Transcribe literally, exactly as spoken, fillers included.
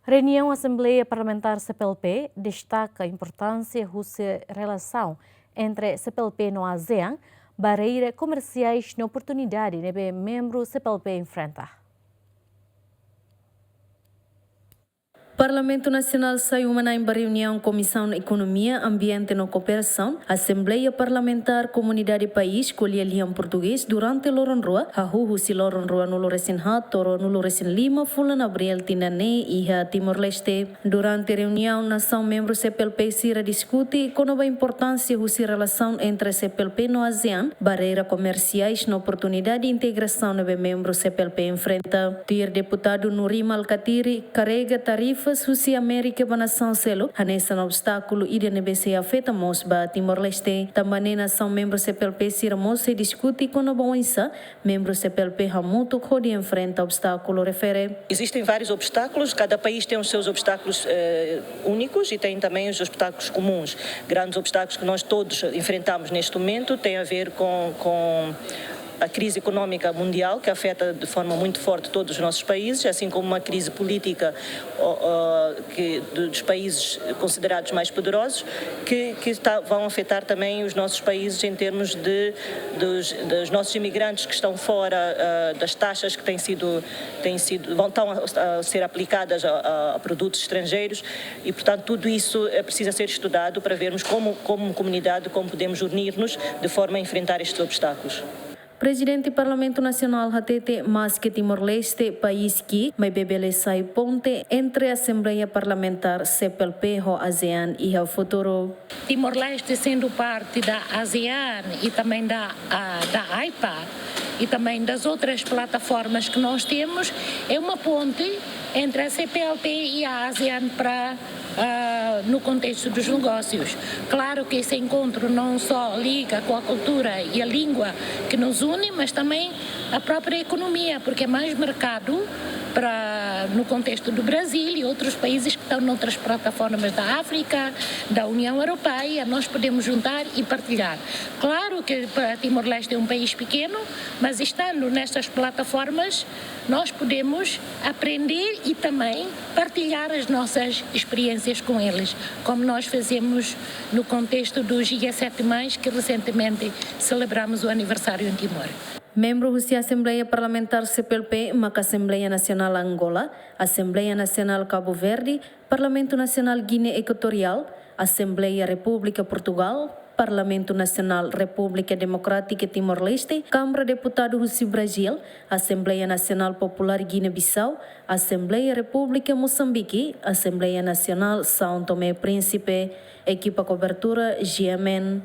Reuniaun Asembleia Parlamentár C P L P destaka importánsia husi relasaun entre C P L P no ASEAN, barreira komersiais no oportunidade ne'ebé membru C P L P enfrenta. Parlamentu Nasionál sai uma-na'in ba reuniaun Komisaun Ekonomia, Ambiente no Kooperasaun, Asembleia Parlamentár Komunidade País, ko'alia lian portugés, durante loron rua, hahú husi loron ruanulu-resin-haat to'o ruanulu-resin-lima fulan Abríl tinan ne'e iha Timor-Leste. Durante reuniaun, nasaun membru C P L P sira diskute kona-ba importánsia husi relasaun entre C P L P no ASEAN, barreira komersiais no oportunidade integrasaun ne'ebé membru C P L P enfrenta. Tuir deputadu Nurima Alkatiri, karrega tarifas husi Amérika ba nasaun seluk hanesan obstákulu ida ne'ebé sei afeta mós ba Timor-Leste. Tanba ne'e nasaun membru C P L P sira mós sei diskute kona-ba oinsá membru C P L P hamutuk hodi enfrenta obstákulu refere. Existem vários obstáculos, cada país tem os seus obstáculos, eh, únicos e tem também os obstáculos comuns. Grandes obstáculos que nós todos enfrentamos neste momento têm a ver com, com a crise económica mundial, que afeta de forma muito forte todos os nossos países, assim como uma crise política, o, o, que, do, dos países considerados mais poderosos, que, que está, vão afetar também os nossos países em termos de, dos, dos nossos imigrantes que estão fora, ah, das taxas que têm sido, têm sido, vão, estão a, a ser aplicadas a, a, a produtos estrangeiros e, portanto, tudo isso, eh, precisa ser estudado para vermos como, como comunidade, como podemos unir-nos de forma a enfrentar estes obstáculos. Prezidente Parlamentu Nasionál hatete, maske Timor-Leste país ki'ik, maibé bele sai ponte entre Asembleia Parlamentár C P L P ho ASEAN iha futuru. Timor-Leste sendo parte da ASEAN e também da, ah, da AIPA e também das outras plataformas que nós temos, é uma ponte entre a C P L P e a ASEAN para, ah, no contexto dos negócios. Claro que esse encontro não só liga com a cultura e a língua que nos une, mas também a própria economia, porque é mais mercado para, no contexto do Brasil e outros países que estão noutras plataformas da África, da União Europeia, nós podemos juntar e partilhar. Claro que para Timor-Leste é um país pequeno, mas estando nestas plataformas, nós podemos aprender e também partilhar as nossas experiências com eles, como nós fazemos no contexto do G sete mais, que recentemente celebramos o aniversário em Timor. Membru husi Asembleia Parlamentár C P L P maka Asembleia Nasionál Angola, Asembleia Nasionál Cabo Verde, Parlamentu Nasionál Guiné Ekuatoriál, Asembleia Repúblika Portugal, Parlamentu Nasionál Repúblika Demokrátika Timor-Leste, Kámara Deputadu husi Brazil, Asembleia Nasionál Populár Guiné-Bissau, Asembleia Repúblika Mosambike, Asembleia Nasionál São Tomé e Príncipe. Ekipa kobertura, G M N.